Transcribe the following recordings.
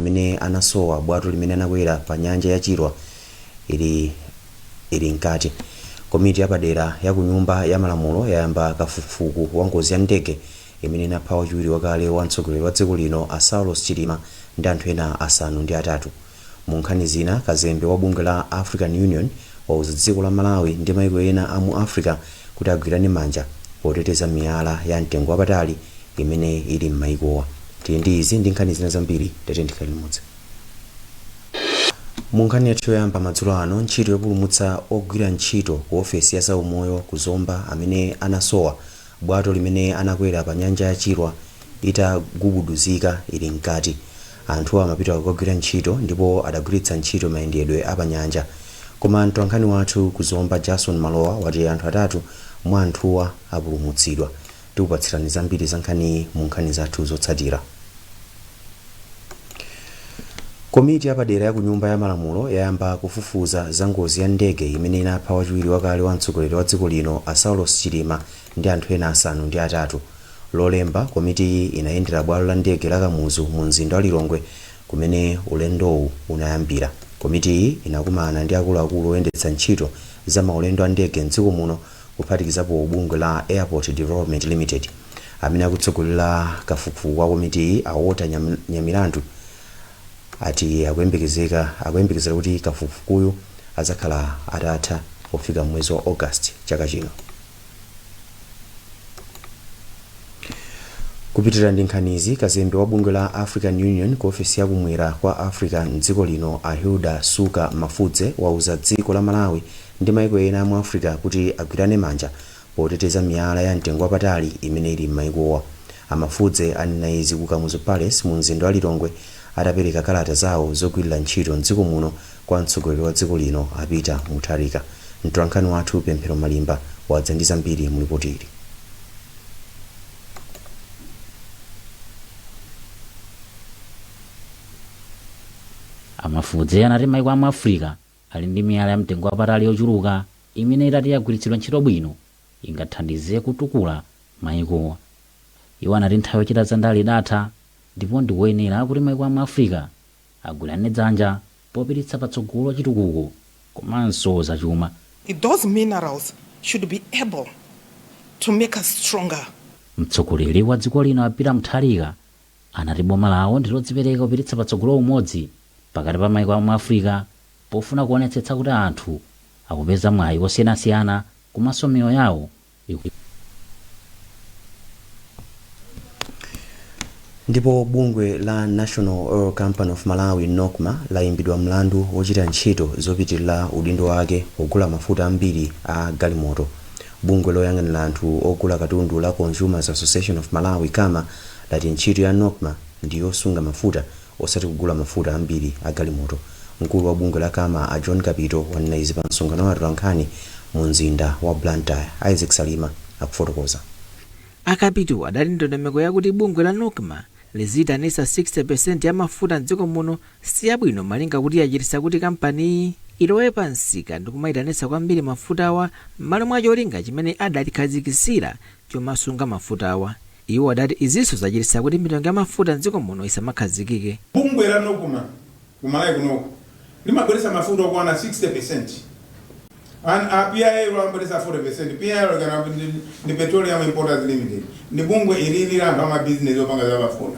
amene anasowa bwato limene anakwera pa nyanja ya Chilwa ili mkati. Komiti yapadera ya ku Nyumba ya Malamulo yayamba kafukufuku wa ngozi ya ndege imene inapha wachiwiri wakale wa mtsogoleri wa dziko lino a Saulos Chilima ndi anthu ena 8. Mu nkhani zina, kazembe wa bungwe la African Union wauza dziko la Malawi ndi maiko ena a mu Africa kuti agwirane manja poteteza miyala ya mtengo wapatali imene ili m'maikowa. Tili ndi izi ndi nkhani zina zambiri, tete ndikhale limodzi. Mu nkhani yathu yoyamba madzulo ano, ntchito yopulumutsa ogwira ntchito ku ofesi ya zaumoyo ku Zomba amene anasowa bwato limene anakwera pa nyanja ya Chilwa itagubuduzika ili mkati. Anthuwa amapita kukagwira ntchito ndipo adagwiritsa ntchito mayendedwe a pa nyanja. Koma mtolankhani wathu ku Zomba Jason Malowa wati anthu 3 mwa anthuwa apulumutsidwa. Tikupatsirani zambiri za nkhaniyi mu nkhani zathu zotsatira. Komiti yapadera ya ku Nyumba ya Malamulo yayamba kufufuza za ngozi ya ndege imene inapha wachiwiri wakale wa mtsogoleri wa dziko lino a Saulos Chilima ndi anthu ena 8. Lolemba, komitiyi inayendera bwalo la ndege la Kamuzu mu mzinda wa Lilongwe kumene ulendowu unayambira. Komitiyi inakumana ndi akuluakulu oyendetsa ntchito za maulendo a ndege mdziko muno kuphatikizapo bungwe la Airport Development Limited. Amene akutsogolera kafukufuku wa komitiyi a Walter Nyamilandu ati akuyembekezera kuti kafukufukuyu adzakhala atatha pofika mwezi wa August chaka chino. Kupitirira ndi nkhanizi, kazembe wa bungwe la African Union ku ofesi ya kumwera kwa Africa mdziko lino a Hilda Suka Mafudze wauza dziko la Malawi ndi maiko ena mu Africa kuti agwirane manja poteteza miyala ya mtengo wapatali imene ili m'maikowa. A Mafudze anena izi ku Kamuzu Palace mu mzinda wa Lilongwe atapereka kalata zawo zogwirira ntchito mdziko muno kwa mtsogoleri wa dziko lino a Peter Mutharika. Mtolankhani wathu Pemphero Malimba wadza ndi zambiri mu ripoti ili. A Mafudze anati maiko a mu Africa ali ndi miyala ya mtengo wapatali yochuluka imene itati yagwiritsidwa ntchito bwino ingathandize kutukula maikowa. Iwo anati nthawi yochita zandale idatha ndipo ndikoyenera kuti maiko a mu Africa agwirane dzanja popititsa patsogolo chitukuko komanso zachuma. Those minerals should be able to make us stronger. Mtsogoleri wa dziko lino a Peter Mutharika anati boma lawo ndilodzipereka kupititsa patsogolo umodzi pakati pa maiko a mu Africa pofuna kuonetsetsa kuti anthu akupeza mwayi osiyanasiyana komanso miyoyo yawo. Ndipo bungwe la National Oil Company of Malawi NOCMA layimbidwa mlandu wochita ntchito zopitirira udindo wake pogula mafuta ambiri a galimoto. Bungwe loyang'anira anthu ogula katundu la Consumers Association of Malawi CAMA lati ntchito ya NOCMA ndi yosunga mafuta osati kugula mafuta ambiri a galimoto. Mkulu wa bungwe la CAMA a John Kapito wanena izi pa msonkhano wa atolankhani mu mzinda wa Blantyre. Isaac Salima akufotokoza. A Kapito adati ndondomeko yakuti bungwe la NOCMA liziyitanitsa 60% ya mafuta mdziko muno siyabwino malinga kuti yachititsa kuti kampaniyi ilowe pa msika ndi kumayitanitsa kwambiri mafutawa m'malo mwa cholinga chimene adalikhazikitsira chomasunga mafutawa. Iwo adati izinso zachititsa kuti mitengo ya mafuta mdziko muno isamakhazikike. Bungwe la NOCMA ku Malawi kunoko limabweretsa mafuta okwana 60%. A PIL amabweretsa 40%. PIL kana ndi Petroleum Importers Limited. Ndi bungwe ilili la anthu amabizinesi opanga za mafuta.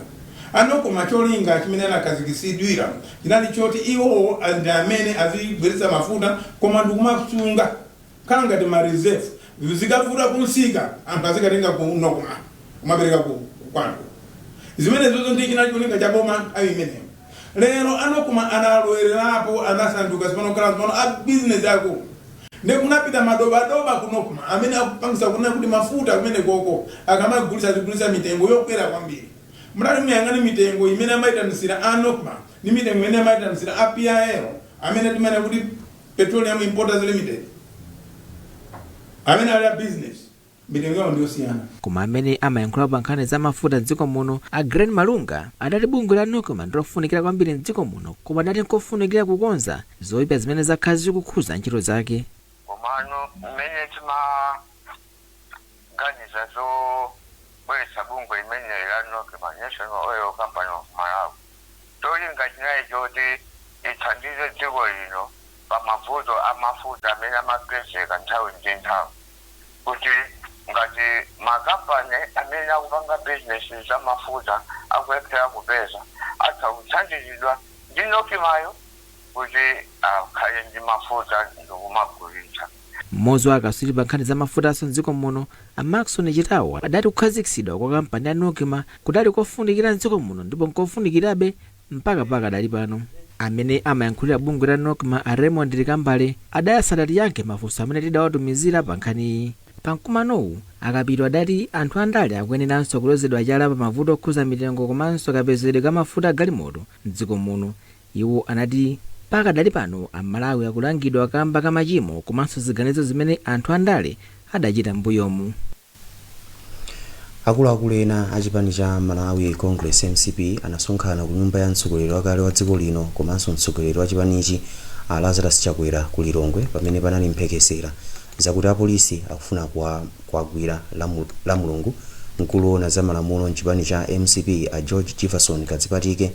A NOCMA cholinga chimene anakhazikitsidwira chinali choti iwowo ndi amene azibweretsa mafuta koma ndikumasunga khala ngati ma reserve. Zikavuta kumsika anthu azikatenga ku NOCMA kumapereka ku kwanthu. Zimenezozo ndi chinali cholinga cha boma nthawi imeneyo. Lero a NOCMA analowererapo, anasanduka tsopano kukhala tsopano a business akulu. Ndiye kunapita madobadoba ku NOCMA amene akupangitsa kunena kuti mafuta kumenekoko akamagulitsa azigulitsa mitengo yokwera kwambiri. Mutati muyang'ane mitengo imene amayitanitsira a NOCMA ndi mitengo imene amayitanitsira a PIL amene timanena kuti Petroleum Importers Limited amene ali a business, mitengo yawo ndiyosiyana. Koma amene amayankhulapo pa nkhani za mafuta mdziko muno a Green Malunga adati bungwe la NOCMA ndilofunikira kwambiri mdziko muno, koma adati nkofunikira kukonza zoyipa zimene zakhala zikukhuza ntchito zake. Komano mmene timaganiza zobweretsa bungwe limeneli la NOCMA, National Oil Company of Malawi, Cholinga chinayi choti ithandize dziko lino pamavuto amafuta amene amapezeka nthawi ndi nthawi, kuti ngati makampani amene akupanga bizinesi za mafuta akulephera kupeza, atha kuthandizidwa ndi NOCMAyo kuti akhale ndi mafuta ndikumagulitsa. Mmodzi wa akatswiri pa nkhani za mafutanso mdziko muno, a Maxon Chitawo, adati kukhazikitsidwa kwa kampani ya NOCMA kudali kofunikira mdziko muno ndipo nkofunikirabe mpaka pakadali pano. Amene amayankhulira bungwe la NOCMA, a Raymond Likambale, adayasatatiyankhe mafunso amene tidawatumizira pa nkhaniyi. Pamkumanowu, Akapito adati anthu andale akuyeneranso kulozedwa chala pa mavuto okhuza mitengo komanso kapezedwe ka mafuta agalimoto mdziko muno. Iwo anati pakadali pano Amalawi akulangidwa kamba ka machimo komanso ziganizo zimene anthu andale adachita m'mbuyomu. Akuluakulu ena a chipani cha Malawi Congress, MCP, anasonkhana ku nyumba ya mtsogoleri wakale wa dziko lino komanso mtsogoleri wa chipanichi, a Lazarus Chakwera, ku Lilongwe, pamene panali mphekesera zakuti apolisi akufuna kuwagwira la Mulungu. Mkulu woona za malamulo mchipani cha MCP, a George Jefferson Kadzipatike,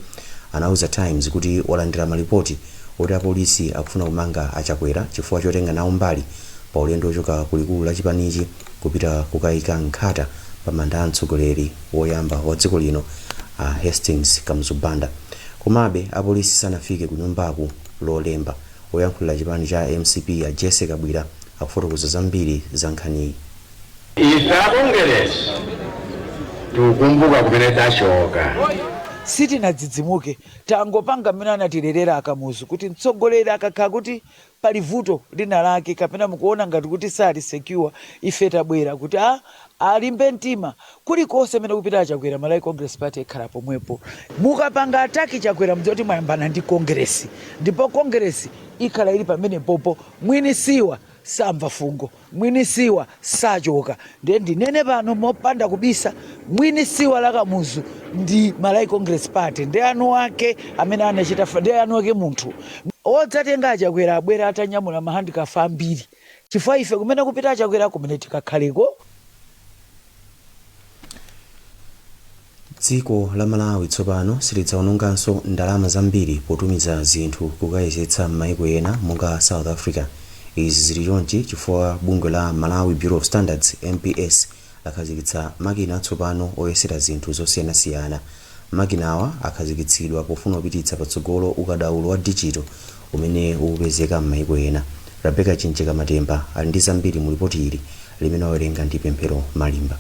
anauza Times kuti walandira malipoti oti apolisi akufuna kumanga aChakwera chifukwa chotenga nawo mbali pa ulendo wochoka ku likulu la chipanichi kupita kukayika nkhata pa manda a mtsogoleri woyamba wa dziko lino, a Hastings Kamuzu Banda. Komabe apolisi sanafike ku nyumbaku Lolemba. Woyankhulira chipani cha MCP, a Jesse Kabwira, akufotokoza zambiri za nkhaniyi. Ife akongeresi tikukumbuka kumene tachoka. Sitinadzidzimuke, tangopanga mmene anatirerera aKamuzu, kuti mtsogoleri akakhala kuti pali vuto lina lake kapena mukuona ngati kuti sali secure, ife tabwera kuti a alimbe mtima. Kulikonse mene kupita aChakwera, Malawi Congress Party ikhala pomwepo. Mukapanga attack Chakwera, mudziwe kuti mwayambana ndi Kongresi, ndipo Kongresi ikhala ili pamene popo. Mwini siwa samva fungo, mwini siwa sachoka. Ndiye ndinene pano mopanda kubisa, mwini siwa la Kamuzu ndi Malawi Congress Party, ndi anu ake amene anachita ndi anu ake. Munthu odzatenga aChakwera abwera atanyamula ma handcuff ambiri, chifukwa ife kumene kupita aChakwera kumene tikakhaleko. Dziko la Malawi tsopano silidzaononganso ndalama zambiri potumiza zinthu kukayezetsa m'maiko ena monga South Africa. Izi zili chonchi chifukwa bungwe la Malawi Bureau of Standards, MBS, lakhazikitsa makina atsopano oyesera zinthu zosiyanasiyana. Makinawa akhazikitsidwa pofuna kupititsa patsogolo ukadaulo wa digital umene ukupezeka m'maiko ena. Rebecca Chincheka Matemba ali ndi zambiri mu ripoti ili limene wawerenga ndi Pemphero Malimba.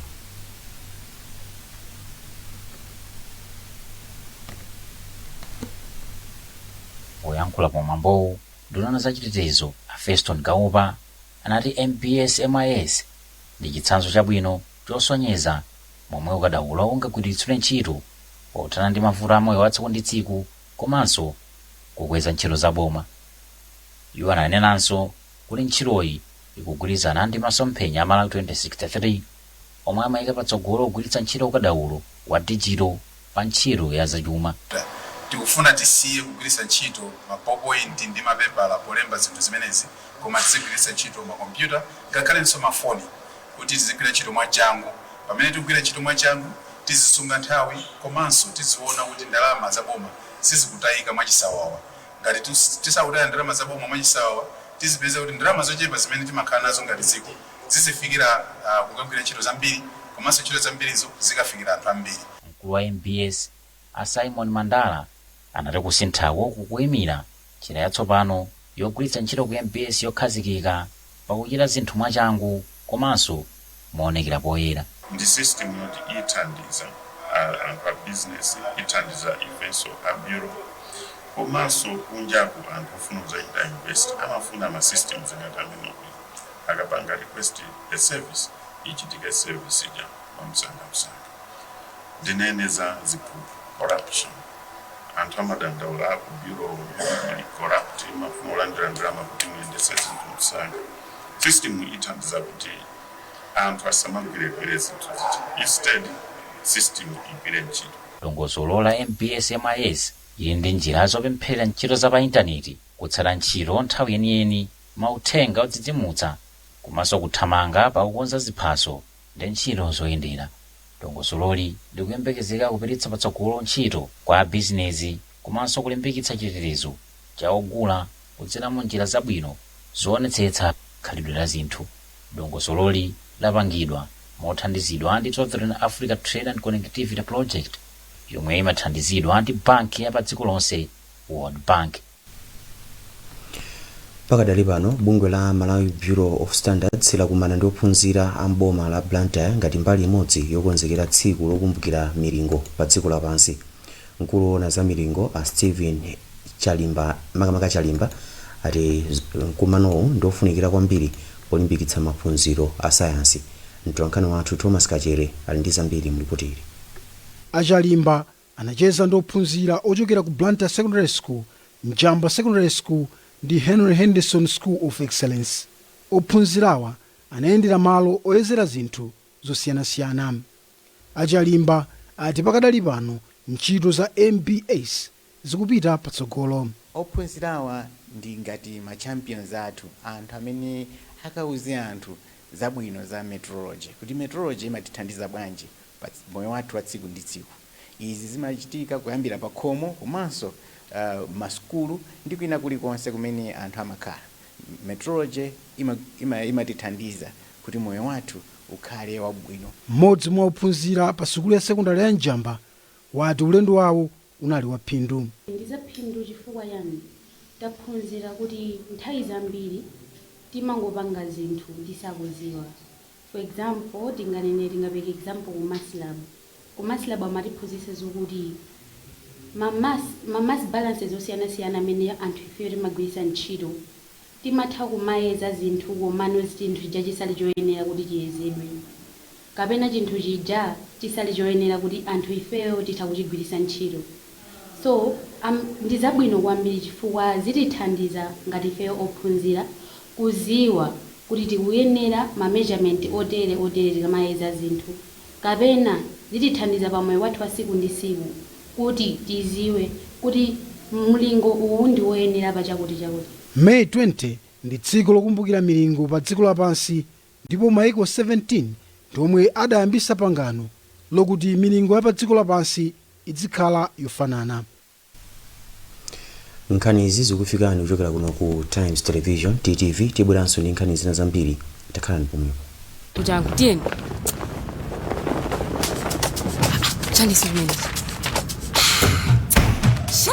Poyankhula pamwambowu, nduna za chitetezo a Feston Kaupa anati MBS MIS ndi chitsanzo chabwino chosonyeza momwe ukadaulo ungagwiritsidwe ntchito pothana ndi mavuto amoyo wa tsiku ndi tsiku komanso kukweza ntchito za boma. Iwo ananenanso kuti ntchitoyi ikugwirizana ndi masomphenya a Malawi 2063 omwe amayika patsogolo kugwiritsa ntchito ukadaulo wa digital pa ntchito ya zachuma. Tikufuna tisiye kugwiritsa ntchito ma ballpoint ndi mapepala polemba zinthu zimenezi, koma tizigwiritsa ntchito makompyuta ngakhalenso mafoni kuti tizigwira ntchito mwachangu. Pamene tikugwira ntchito mwachangu, tizisunga nthawi komanso tiziona kuti ndalama zaboma sizikutayika mwachisawawa. Ngati tisakutaya ndalama zaboma mwachisawawa, tizipeza kuti ndalama zochepa zimene timakhala nazo ngati dziko zizifikira kukagwira ntchito zambiri, komanso ntchito zambirizo zikafikira anthu ambiri. Mkulu wa MBS, a Simon Mandala, anati kusinthako kukuyimira njira yatsopano yogwiritsa ntchito ku MBS yokhazikika pakuchita zinthu mwachangu komanso moonekera poyera. Ndi system yoti ithandiza anthu a business, ithandiza ifenso a bureau, komanso kunjaku anthu ofuna kudzachita invest amafuna ma systems ngati amene akapanga request a service, ichitike service ija mwamsangamsanga. Ndinene za ziphuphu, corruption. Anthu amadandaula, ku bureau muli corrupt, mafuna kulandira ndalama kuti muyendetse zinthu msanga. System ithandiza kuti anthu asamagwiregwire zinthu zija, instead system igwire ntchito. Dongosolo la MBS MIS ili ndi njira zopemphera ntchito za pa intaneti, kutsata ntchito nthawi yeniyeni, mauthenga odzidzimutsa, komanso kuthamanga pakukonza ziphaso ndi ntchito zoyendera. Dongosololi likuyembekezeka kupititsa patsogolo ntchito kwa bizinezi. Komanso kulimbikitsa chitetezo cha ogula kudzera mu njira zabwino zoonetsetsa khalidwe la zinthu. Dongosololi lapangidwa mothandizidwa ndi Southern Africa Trade and Connectivity Project, yomwe imathandizidwa ndi banki ya pa dziko lonse, World Bank. Pakadali pano, bungwe la Malawi Bureau of Standards lakumana ndi ophunzira a mboma la Blantyre ngati mbali imodzi yokonzekera tsiku lokumbukira milingo pa dziko lapansi. Mkulu woona za milingo, a Stephen Chalimba, makamaka Chalimba, ati mkumanowu ndiofunikira kwambiri polimbikitsa maphunziro a sayansi. Mtolankhani wathu Thomas Kachere ali ndi zambiri mlipoti. Achalimba anacheza ndi ophunzira ochokera ku Blantyre Secondary School, Njamba Secondary School ndi Henry Henderson School of Excellence. Ophunzirawa anayendera malo oyezera zinthu zosiyanasiyana. Achalimba ati pakadali pano ntchito za MBS zikupita patsogolo. Ophunzirawa ndi ngati ma champions athu, anthu amene akauze anthu zabwino za metrology, kuti metrology imatithandiza bwanji pa moyo wathu wa tsiku ndi tsiku. Izi zimachitika kuyambira pa khomo, komanso masukulu ndi kwina kulikonse kumene anthu amakhala. Metrology imatithandiza kuti moyo wathu ukhale wabwino. Mmodzi mwa ophunzira pa sukulu ya sekondari ya Njamba wati ulendo wawo unali wa phindu. Ndi zaphindu chifukwa yani taphunzira kuti nthawi zambiri timangopanga zinthu tisakuziwa. For example, tinganene, tingapeke example ku maths lab. Ku maths lab amatiphunzitsa zokuti ma mass balances osiyanasiyana amene anthu ifeyo timagwiritsa ntchito, timatha kumayeza zinthu komano chinthu chija chisali choyenera kuti chiyezedwe, kapena chinthu chija chisali choyenera kuti anthu ifeyo titha kuchigwiritsa ntchito. So ndi zabwino kwambiri chifukwa zitithandiza ngati ifeyo ophunzira kuziwa kuti tikuyenera ma measurement otere otere tikamayeza zinthu, kapena zitithandiza pa moyo wathu wa siku ndi siku kuti tiziwe kuti mlingo uwu ndi woyenera pa chakuti chakuti. May 20 ndi tsiku lokumbukira milingo pa dziko lapansi, ndipo maiko 17 ndi omwe adayambisa pangano lokuti milingo ya pa dziko lapansi izikhala yofanana. Nkhani izi zikufikani kuchokera kuno ku Times Television, TTV. Tibweranso ndi nkhani zina zambiri, takhalani pomwepo. Kuchangu, tiyeni. Chani sikumene? Sha,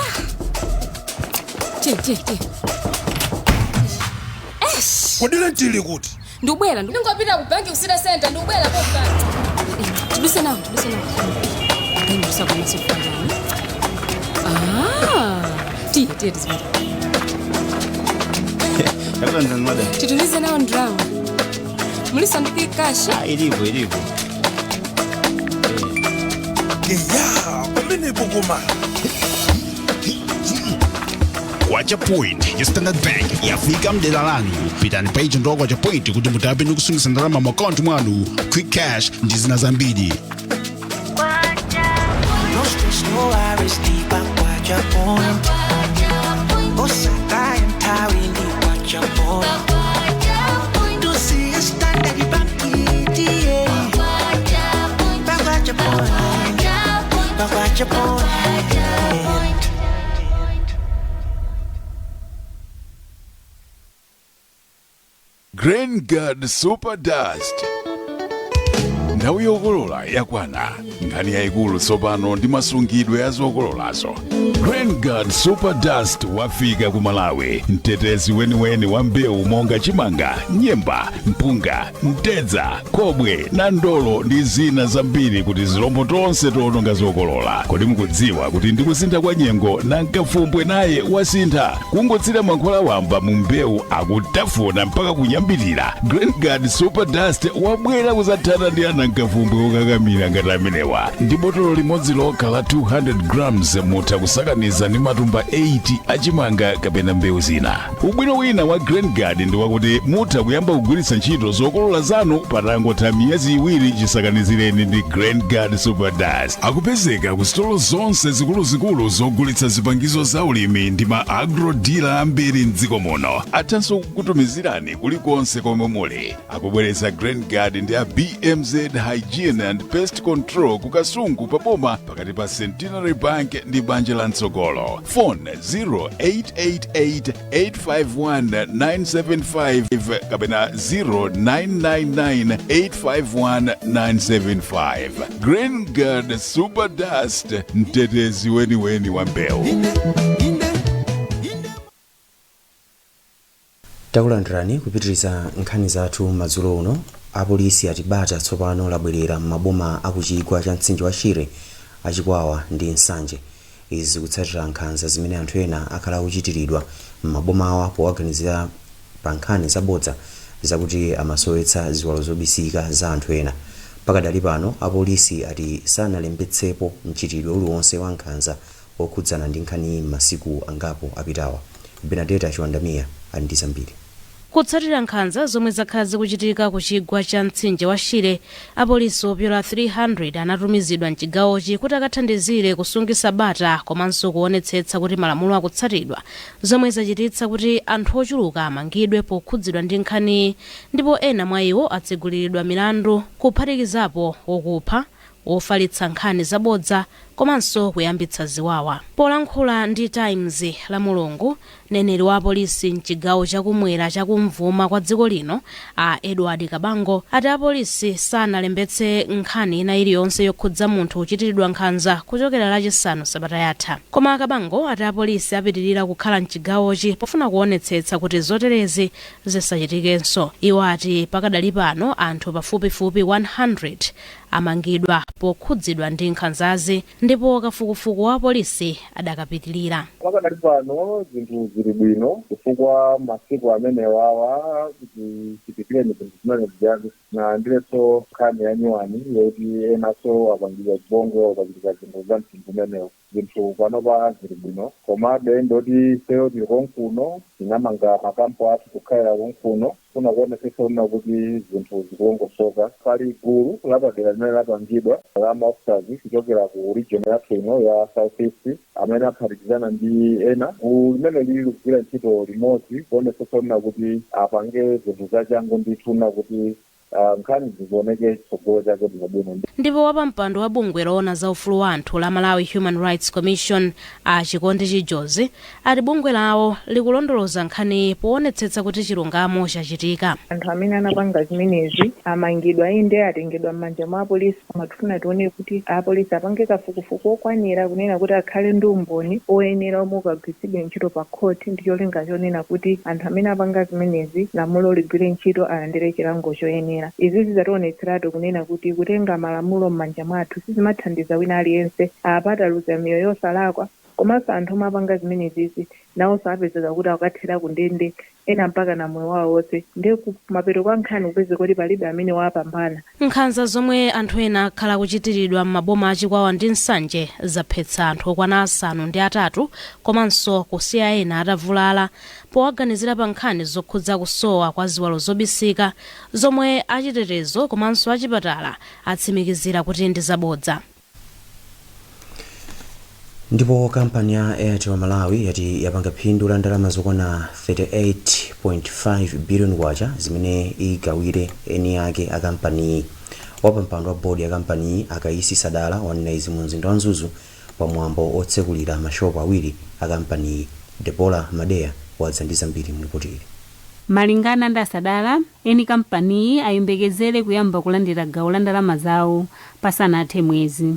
tiye, tiye, tiye. Eish. Kodi lentili kuti? Ndikubwera, ndingopita ku banki, ku city center, ndikubwera popa. Tiduse nawo, tiduse nawo. Ndikusakomaso kufanyani. Ah, tiye, tiye, tizipita. Yakulandirani, madam. Titumize nawo ndalama. Mulisanduki cash? Ilipo, ilipo. Eya, pamenepo koma. Kwacha Point ya Standard Bank yafika mdera lanu. Pitani pa agent wa Kwacha Point kuti mutape ndi kusungitsa ndalama mu akaunti mwanu, quick cash ndi zina zambiri. No stress, no worries, ndipa Kwacha Point. Osaka nthawi ndi Kwacha Point. Tusiye Standard Bank, tiye. Pa Kwacha Point. Pa Kwacha Point. Grain Guard Super Dust, nthawi yokolola yakwana. Nkhani yayikulu tsopano ndi masungidwe ya zokololazo. Grain Guard Super Dust wafika ku Malawi, mtetezi weniweni wa mbewu monga chimanga, nyemba, mpunga, mtedza, khobwe na ndolo ndi zina zambiri, kuti zilombo tonse toononga zokolola. Kodi mukudziwa kuti ndi kusintha kwa nyengo, nankafumbwe naye wasintha? Kungotsira mankhwala wamba mu mbewu, akutafuna mpaka kunyambirira. Grain Guard Super Dust wabwera kuzathana ndi anankafumbwe okakamira ngati amenewa. Ndi botolo limodzi lokha la 200 grams, mutha kusakaniza ndi matumba 80 achimanga kapena mbewu zina. Ubwino wina wa Grain Guard ndi wakuti mutha kuyamba kugwiritsa ntchito zokolola zanu patangotha miyezi 2 chisakanizireni ndi Grain Guard Super Dust. Akupezeka ku sitolo zonse zikuluzikulu zogulitsa zipangizo za ulimi ndi ma agro dealer ambiri mdziko muno. Athanso kukutumizirani kulikonse komwe muli. Akubweretsa Grain Guard ndi a BMZ Hygiene and Pest Control ku Kasungu, paboma pakati pa Centenary Bank ndi banja la la mtsogolo. Phone 0888 851 975 kapena 0999 851 975. Grain Guard Super Dust, mtetezi weniweni wa mbewu. Takulandirani kupitiriza nkhani zathu madzulo uno. Apolisi ati bata tsopano labwerera m'maboma akuchigwa cha mtsinje wa Shire, Achikwawa ndi Nsanje. Izi zikutsatira nkhanza zimene anthu ena akhala akuchitiridwa m'mabomawa powaganizira pa nkhani zabodza zakuti amasowetsa ziwalo zobisika za anthu ena. Pakadali pano apolisi ati sanalembetsepo mchitidwe uliwonse wa nkhanza wokhudzana ndi nkhaniyi m'masiku angapo apitawa. Benadeta Chiwandamiya ali ndi zambiri. Kutsatira nkhanza zomwe zakhala zikuchitika ku chigwa cha mtsinje wa Shire, apolisi opyola 300 anatumizidwa mchigawochi kuti akathandizire kusungisa bata komanso kuonetsetsa kuti malamulo akutsatidwa, zomwe zachititsa kuti anthu ochuluka amangidwe pokhudzidwa ndi nkhaniyi, ndipo ena mwa iwo atseguliridwa milandu, kuphatikizapo wokupha, wofalitsa nkhani zabodza komanso kuyambitsa ziwawa. Polankhula ndi Times la Mulungu, mneneri wa apolisi mchigawo chakumwera chakumvuma kwa dziko lino, a Edward Kabango, ati apolisi sanalembetse nkhani ina iliyonse yokhudza munthu kuchitiridwa nkhanza kuchokera Lachisanu sabata yatha. Koma Kabango ati apolisi apitirira kukhala mchigawochi pofuna kuonetsetsa kuti zoterezi zisachitikenso. Iwo ati pakadali pano anthu pafupifupi 100 amangidwa pokhudzidwa ndi nkhanzazi, ndipo kafukufuku wa polisi adakapitilira. Pakadali pano zinthu zili bwino, chifukwa masiku amenewawa zichitikireni zinthu zimene zijazi nalandirenso nkhani ya nyuwani yoti enanso apangidwa chipongwe, apachitika zinthu za mtundu umenewo. Zinthu panopa zili bwino, komabe ndoti ifeyo tili konkuno, tinamanga makampo athu kukhalira konkuno, funa kuonetsetsa kunena kuti zinthu zikulongosoka. Pali gulu lapadera limene lapangidwa la maofficers kuchokera ku region yathu ino ya South East, amene aphatikizana ndi ena. Gulu limene lili kugwira ntchito limodzi kuonetsetsa kunena kuti apange zinthu zachangu ndithu, kunena kuti nkhani zizioneke chitsogolo chake bwinobwino. Ndipo wapampando wa bungwe loona za ufulu wa anthu la Malawi Human Rights Commission, a Chikondi Chijozi, ati bungwe lawo likulondoloza nkhani poonetsetsa kuti chilungamo chachitika. Anthu amene anapanga zimenezi amangidwa, inde, atengedwa m'manja mwa apolisi, koma tifuna tione kuti apolisi apange kafukufuku okwanira kunena kuti akhale ndi umboni oyenera omwe ukagwiritsidwe ntchito pa khoti, ndi cholinga chonena kuti anthu amene apanga zimenezi lamulo ligwire ntchito, alandire chilango choyenera. Izi zidzationetseratu kunena kuti kutenga malamulo m'manja mwathu sizimathandiza wina aliyense. Apataluza miyoyo yosalakwa, komanso anthu omwe apanga zimenezizi nawonso apezeka kuti akukathera ku ndende, ena mpaka na moyo wawo wonse, ndiye kumapeto kwa nkhani kupezeka kuti palibe amene wapambana. Nkhanza zomwe anthu ena akhala akuchitiridwa m'maboma Achikwawa ndi Nsanje zaphetsa anthu okwana 8 komanso kusiya ena atavulala, powaganizira pa nkhani zokhudza kusowa kwa ziwalo zobisika, zomwe achitetezo komanso achipatala atsimikizira kuti ndi zabodza. Ndipo kampani ya Airtel Malawi yati yapanga phindu la ndalama zokwana 38.5 billion kwacha zimene igawire eni ake a kampaniyi. Wapampando wa bodi ya kampaniyi, Akaisi Sadala, wanena izi mu mzinda wa Mzuzu pamwambo otsekulira mashopu awiri a kampaniyi. Debora Madeya wadza ndi zambiri mlipoti ili. Malingana ndi Asadala, eni kampaniyi ayembekezere kuyamba kulandira gawo la ndalama zawo pasanathe mwezi.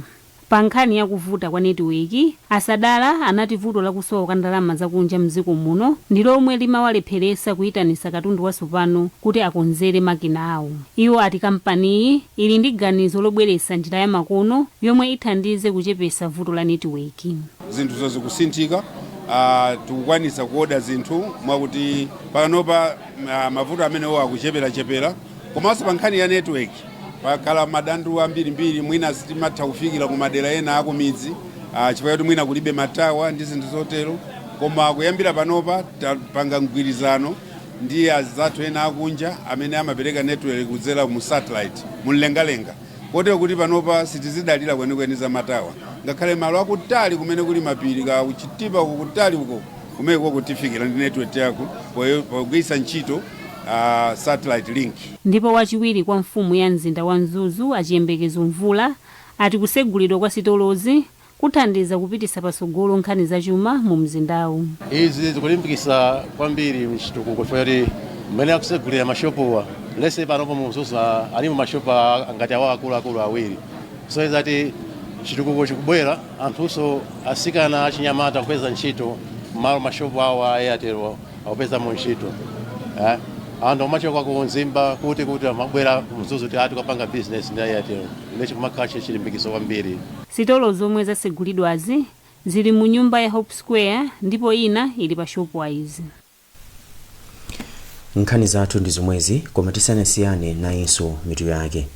Pa nkhani ya kuvuta kwa netiweki, Asadala anati vuto lakusowa kwa ndalama zakunja mdziko muno ndi lomwe limawalepheresa kuyitanisa katundu watsopano kuti akonzere makina awo. Iwo ati kampaniyi ili ndi ganizo lobweretsa njira ya makono yomwe ithandize kuchepesa vuto la netiweki. Zinthu zikusinthika, tikukwanisa kuoda zinthu mwakuti panopa mavuto amenewo akucheperachepera. Komanso pa nkhani ya network pakhala madandu ambirimbiri, mwina sitimatha kufikira ku madera ena akumidzi chifukwa choti mwina kulibe matawa ndi zinthu zotero. Koma kuyambira panopa tapanga mgwirizano ndi azathu ena akunja amene amapereka network kudzera mu satellite mumlengalenga, kotero kuti panopa sitizidalira kwenikweni za matawa, ngakhale malo akutali kumene kuli mapiri, ka kuchitipa uko, kutali uko, kumeko kutifikira ndi network yako pogwiritsa ntchito satellite link. Ndipo wachiwiri kwa mfumu ya mzinda wa Mzuzu, Achiyembekezo Mvula, ati kusegulidwa kwa sitolozi kuthandiza kupitisa patsogolo nkhani zachuma mu mzindawu. Izi zikulimbikitsa kwambiri mchitukuko chifukwa choti mmene akusegulira mashopuwa lese panopo mu Mzuzu alimo mashopu ngati awa akuluakulu awiri, kusonyeza kuti chitukuko chikubwera, anthunso asikana achinyamata kupeza ntchito malo mashopu awo a Airtel akupezamo ntchito. Anthu amachoka ku Mzimba kuti amabwera ku Mzuzu kuti ati kupanga business ndi Airtel, inechi kumakhala chilimbikiso kwambiri. Sitolo zomwe zasegulidwazi zili mu nyumba ya Hope Square ndipo ina ili pa Shopwise. Nkhani zathu ndi zomwezi, koma tisanasiyane nayinso mitu yake.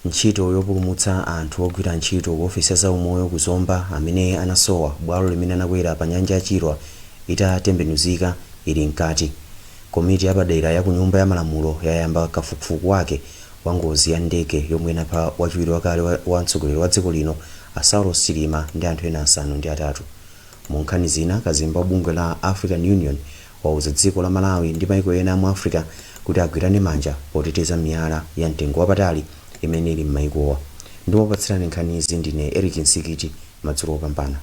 Ntchito yopulumutsa anthu ogwira ntchito ku ofesi ya zaumoyo ku Zomba amene anasowa bwalo limene anakwera pa nyanja ya Chilwa itatembenuzika ili mkati. Komiti yapadera ya ku Nyumba ya Malamulo yayamba kafukufuku wake wa ngozi ya ndege yomwe inapha wachiwiri wakale wa mtsogoleri wa dziko lino a Saulos Chilima ndi anthu ena 8. Mu nkhani zina, kazembe wa bungwe la African Union wauza dziko la Malawi ndi maiko ena mu Africa kuti agwirane manja poteteza miyala ya mtengo wapatali imene ili m'maikowa. Ndimakupatsirani nkhani izi ndine Eric Nsikiti. Madzulo opambana.